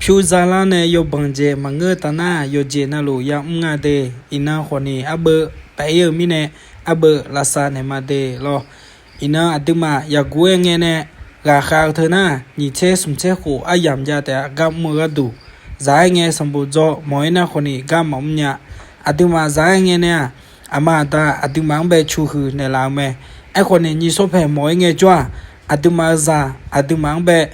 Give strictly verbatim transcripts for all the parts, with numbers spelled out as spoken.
pyur zalar nae yawbanq jeq maqngeur-eu taf nar, yawqjeq navluf yamr nga de. Iqnan khawf ni arbeuv paef-ir-eu mirnae, arbeuv lavsav naeq ma de lawr. Iqnan aqduimaf yaqguv-aer ngae nae ghaqkhav-eu teu nar, nyiq tser smq tser khof aryamq jav taef-a gar mr-eu gharduq, zaq-aer ngae sanqbof dzaw mawq-ir nar khawf ni gar maqmr nya. Aqduimaf zaq-aer ngae nae-aq, aqma aqda aqduimaf-anr bae cu huiq naeqlaf-eu mae. Aerkhawf ni nyi sawr paeq mawq-ir ngae jawr-aq, aqduimaf-eu zaq aqduimaf-anr bae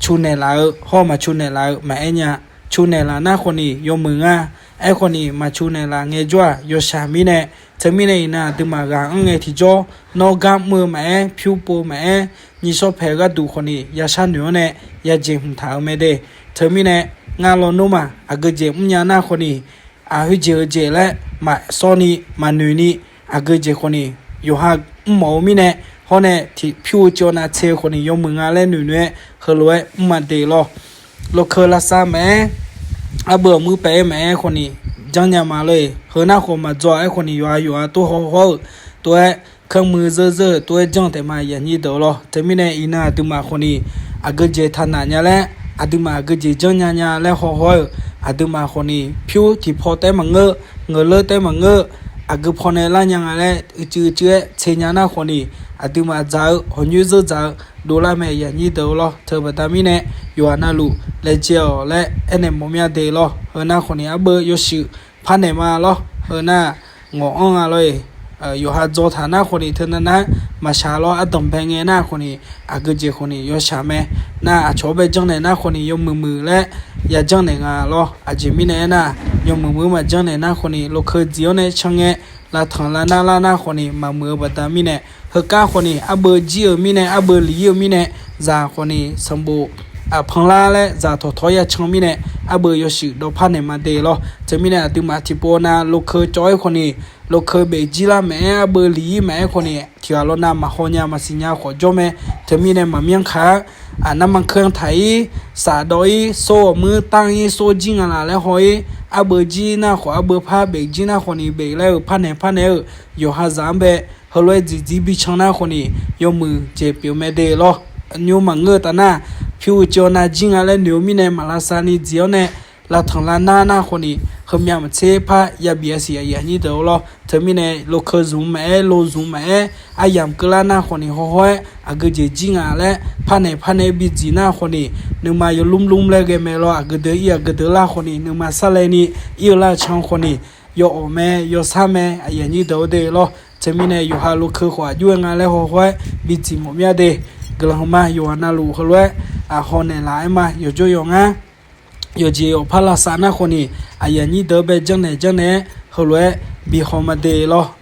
cu naeqlaf-eu hawr maqcu naeqlaf-eu maqaer nya. Cu naeqlaf nar khawf ni yawmuiq nga. Aerkhawf ni maqcu naeqlaf ngae jawr-aq yawshaq mirnae, teumirnae iqnan aqduimaf ghaq anr ngae tiqjawr, nawr gar mr-eu maqaer, pyur pov maqaer, nyi sawr paeq gharduq khawf ni yashar noeq-awr nae yajeq hmq taq-euq mae de. Teumirnae ngar lawnmr-aq, aqgeu jeq mrnya nar khawf ni, aq, khoerjeq-eu jeq laer maqsawr ni maqnoeq ni, aqgeu jeq khawf ni yawqha mrmawf-eu mirnae, hawr nae tiqpyur-eu cawv navtser-eu khawf ni yawmuiq nga laer noeqnoeq-aer heulof-aer mr ma de lawr. Lokeu lavsav maqaer, arbeuv aqmuir paef-aer maqaer khawf ni janrnya ma lor-eq. Heu nar khawf maqdzaw-a. Aerkhawf ni yawqha yawqha tov hawhawr-euq tov-aer, kanrmuiq zeurzeur-euq tov-aer janr taef ma, aqyuif aqnyir deuq lawr. Teumirnae iqnan aqduimaf khawf ni aqgeu jeq taqnaq nya laer, aqduimaf aqgeu jeq janrnya nya laer hawhawr-euq, aqduimaf khawf ni pyur tiqpaw taef-aer maqngeur, ngeuqleur taef-aer maqngeur, aqgeu pawnae lar nya nga laer uicuiv uicuiv-aer tser nya nar khawf ni, aqduimaf dzaq-eu hawq nyoer zeur dzaq-eu dovlar mae, aqyuif aqnyir deuq lawr. Teubaqda mirnae yawqha navluf laejae-awq laer aernaeq mawf mya de lawr. Heu nar khawf ni arbeuv yawshuif parnaeq ma lawr. Heu nar ngawq anr nga lor-eq. Yawqha dzaw taq nar khawf ni teunav nar maqshaq lawr. Ardanq bae ngae nar khawf ni aqgeu jeq khawf ni yawshaq mae. Nar aqcawq-anr bae janrnaeq nar khawf ni yawmuiq muiq laer yajanrnaeq nga lawr. Aqjeq mirnae aernar, yawmuiq muiq-anr maqjanrnaeq nar khawf ni lokeu dziq-awr nae can ngae, lavtanq lavnar lar nar khawf ni maqmuiq-eu baqda mirnae, heugar khawf ni arbeuv jir-euq mirnae, arbeuv liq-ir-eu mirnae, zaq khawf ni sanqbof aqpanlar laer zaq tawqtawr ya can mirnae, arbeuv yawshuif dawqpar naeq ma de lawr. Teumirnae aqduimaf tiqpov nav lokeu cawv-aer khawf ni, lokeu bef jir lar maqaer, arbeuv liq-ir maqaer khawf ni, tiqghaq lawnav maqhaw nya maqsiq nya khawf jawr mae. Teumirnae maqmyanr kaq-ar, aqnarma keuv-anr taq-ir, safdawv-ir, sor ghawqmuir tanr-ir, sor jir nga laf laer haw-ir, arbeuv jir nar khawf arbeuv par, bef jir nar khawf ni bef laer-euq parnaeq parnaeq-euq yawqha zaq-anr bae heulof-aer dziqdzir bican nar khawf ni yawmuiq jeq pyeuf mae de lawr. Nymr maqngeur-eu taf nar, pyur uicuiv nav jir nga laer noeq-eu mirnae maq lavsav ni dziq-awr nae lavtanq lavnar nar khawf ni, heumyav maqtser par yabif-a siq, aqyuif aqnyir deuq lawr. Teumirnae lokeu zmq maqaer, lo zmq maqaer, aryamq keuvlar nar khawf ni hawhawr-aer aqgeu jeq jir nga laer parnaeq parnaeq bidziq nar khawf ni, nuima yawlmr lmr laer ghae mae lawr. Aqgeu deuq ir aqgeu deuq lar khawf ni nuima sarlae ni ir-eu lar can khawf ni, yawawq mae, yawsar mae, aqyuif aqnyir deuq-eu de lawr. Teumirnae yawqha lokeu khawf aqjox-aer nga laer hawhawr-aer bidziq mawf mya de. Guiqlanq hmq ma, yawqha navluf heulof-aer aqhaw naeqlaf-aer ma, yawqjawr yawqngar yawqjeq yawqpar lavsav nar khawf ni, aqyuif aqnyir deuq-anr bae janrnaeq janrnaeq-aer heulof-aer bihaw ma de lawr.